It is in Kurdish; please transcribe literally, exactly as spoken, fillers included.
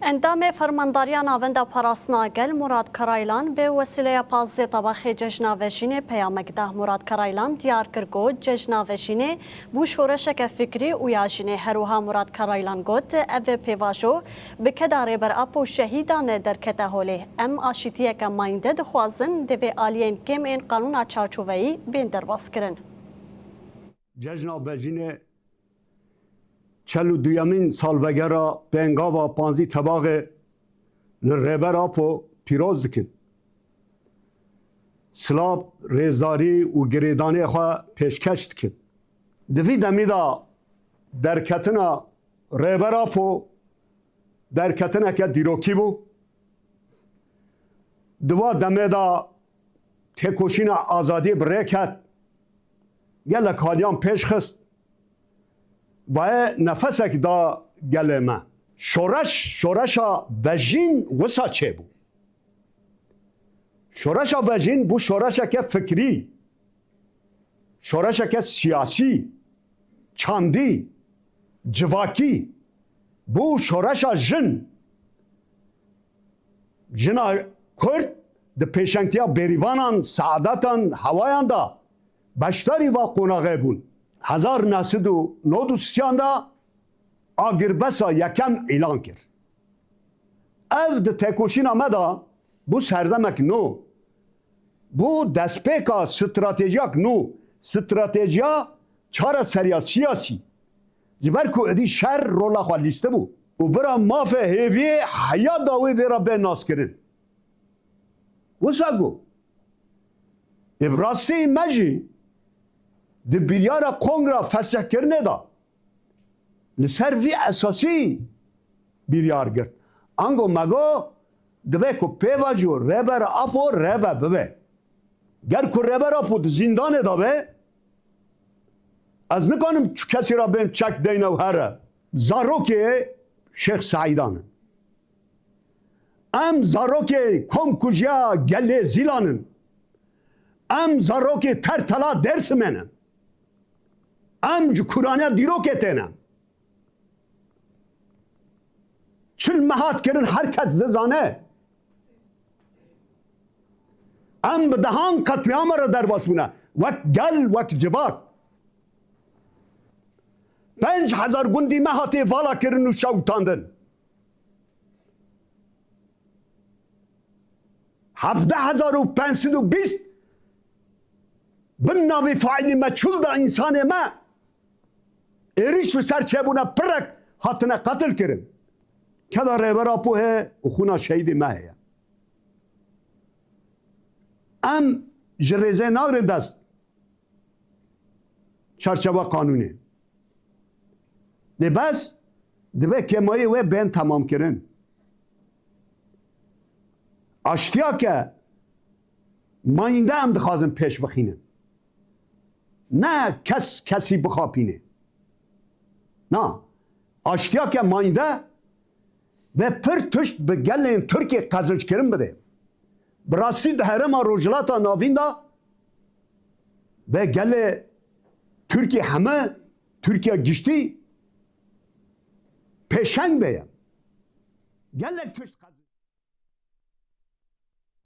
Endamê Fermandariya Navenda Parastina Gel Murat Karaylan bi wesîleya pazdeh Tebaxê Cejna Vejînê peyamek da. Murat Karaylan diyar kir ku Cejna Vejînê bû şoreşeke fikrî û ya jinê. Her wiha Murat Karaylan got, ev pêvajo bi keda Rêber Apo şehîdan derkete holê. Em aşîtiyeke mayînde dixwazin, divê aliyên kêm ên qanûna çarçoveyî bên derbas kirin. Cejna Vejînê çel û duyemîn salvegera pêngava panzdî Tebaxê li Rêber Apo pîroz dikin. Silav, rêzdarî û girêdanê xwe pêşkeş dikin. Di vî demî de derketina Rêber Apo derketineke dîrokî bû. Di va demê de têkoşîna azadiyê bi rê ket. Gelek haliyan pêş xist. Vaye nefesek da gelê me. Şoreş, şoreşa vejîn wisa çêbû. Şoreşa vejîn bû şoreşeke fikrî, şoreşeke siyasî, çandî, civakî. Bû şoreşa jin. Jina Kurd di pêşengtiya bêrîvanan, seadetan, hewayan de beşdarî va qonaxê bûn. Hezar neh sed û nod û sisiyan de agirbesa yekem îlan kir. Ev di têkoşîna me de bû serdemek nû. Bû destpêka stratejiyak nû, stratejiya çareseriya siyasî. Ji ber ku êdî şer rola xwe lîstibû û bira mafê hêviyê heya dawî vê re bê naskirin. Wisa got, ê bi rastî me jî di biryara kongra fesihkirinê de li ser vî esasî biryar girt. Ango me got, divê ku pêvajo Rêber Apo reve bibe. Ger ku Rêber Apo di zîndanê de be, ez nikanim çi kesî re bên çek deyne û here. Zarokê Şêx Seîdan in. Em zarokê komkujiya gelê Zîlan in. Em zarokê Tertela Dêrsimê ne. Em ji kûraniya dîrokê têne. Çil me hat kirin, her kes dizane. Em bi dehan qetlîama re derbas bûne. Wek gel, wek civak. Pênc hezar gundî me hatiye vala kirin û şewitandin. Hevdeh hezar û pênc sed û bîst bin navê faîlî meçhûl de însanê me êrîş li ser çêbûne pirek hatine qetil kirin. Keda Rêber Apo heye û xûna şehîdê me heye. Em ji rêzê nagrin dest. Çarçewa qanûnê. Lê bes dibe kêmayê wê bên temamkirin. Aştiyake mayînde em dixwazin pêş bixînin. Ne kes kesî bixapîne. Na, aştiyake mayînde ve pir tişt bi gelên Tirkiyê qezinçkirin bide. Bi rastî di herêma Rojhilata Navîn de ve gelê Tirkiyê heme, Tirkiya giştî pêşeng be ye. Gelek tişt qezinçkirin.